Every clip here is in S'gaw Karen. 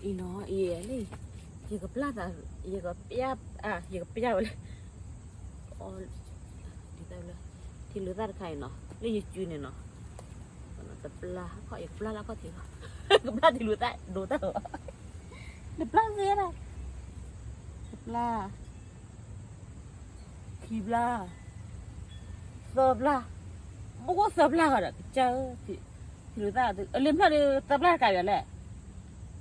အံၤနီၤ အံၤလၢ ယကပျၢ်သး ယကပျၢ် ယကပျၢ်ဝဲလၢ အီၤ ဒ်သိးလၢ ထံလူၤသၣ်တခါအံၤနီၤ လၢယစုန့ၣ်နီၤ တပျၢ်ခီ ယကပျၢ်လၢခီၣ်ထံးလီၤ ကပျၢ်ထံလူၤသၣ်ဒိးတၢ်လီၤ နပျၢ်သ့ဒၣ် တပျၢ် ခံပျၢ် သၢပျၢ် ဘိၣ်သၢပျၢ်ဃီဒီး ကစၢ်ဧၢ ထံလူၤသၣ် လၢဖျၢၣ်ဒီး သၢပျၢ်တကးယၤလဲၣ်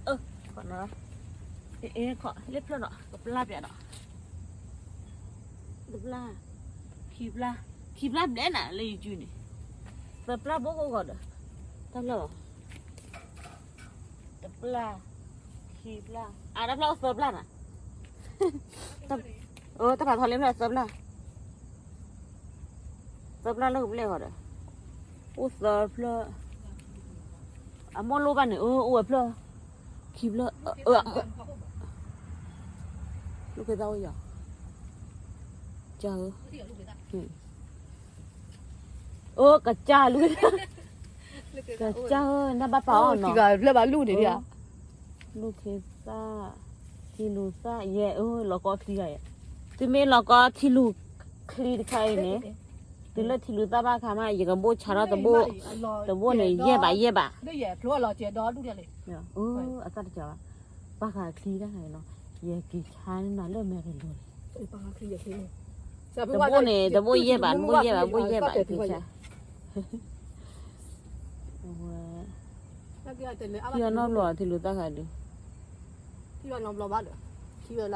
အ ခီနီၤ အ့ ခီ လၢဖျၢၣ်ဒီး ကပျၢ်ပျးဒီး တပျၢ် ခံပျၢ် ခံပျၢ်ဘျဲၣ်နၤ လၢယစုန့ၣ် သၢပျၢ်ဘိၣ်ကိၣ်ဂီၤဒီး တၢ်ဖျၢၣ် တပျၢ် ခံပျၢ် အါ တၢ်ဖျၢၣ်အိၣ်သၢပျၢ်နၤ တၢ်ဖျၢၣ်ထီၣ်လၢဖျၢၣ်သၢပျၢ် သၢပျၢ်လၢကဘျဲၣ်ဂီၤဒီး အိၣ်သၢဖျၢၣ် အမိၢ်လိၣ်ဘၣ်န့ၣ် အိၣ်ဝဲဖျၢၣ် ခံဖျၢၣ် အမိၢ် လိၣ်က့ၤသၣ်အိၣ်ယီၤ ကၢ်ဧၢ အိၣ် ကစၢ်လူၤ ကစၢ်ဧၢ နဘၣ်ပာ်အီၤနီၤ ဖျၢၣ်ဘၣ်လူၤန့ၣ် လိၣ်က့ၤသၣ် ထံလူၤသၣ် ယဲၢ် လီၤကီချံဂၤယဲၢ် သုမ့ၢ်လီၤကီထံလူၤချံတခါအံၤန့ၣ် တုၤလၢထံလူၤသၣ်ဘၣ်ခါမး ယကဘိၣ်ဆါထီၣ်တဘိၣ် တဘိၣ်န့ၣ် ယဲၢ်ဘး ယဲၢ်ဘး အသၣ်တကးဘၣ် ပၢ်ဃာ်ချံတခါအံၤနီၤ ယက့ၤဆါန့ၢ်နၤလၢမဲာ်ကလိၤန့ၣ် တဘိၣ်န့ၣ် တဘိၣ်ယဲၢ်ဘး တဘိၣ်ယဲၢ်ဘး ဘိၣ်ယဲၢ်ဘး က့ၤဆါ အဝဲ ထံအီနီတဘျီ ထံလူၤသၣ်ဃးဒုး နီၤ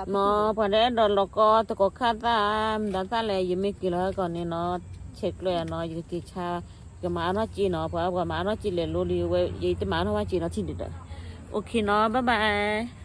ပှၤတအဲၣ်ဒိးလီၤကီတကိးခၣ်သၣ် မတၤသၣ်လဲၣ် ယမ့ၢ်က့ၤလီၤဟဲကီးန့ၣ်နီၤ ဆဲးကျၢၢ်နီၤ ယကက့ၤဆါ ယကမၤအါထီၣ်စ့နီၤ ပှၤ ပှၤမၤအါထီၣ်စ့လဲၤလိလံ ဝဲ ယတမၤအါထီၣ်ဘၣ်စ့နီၤ ထံၣ်ဒုးဒီး OK နီၤ bye bye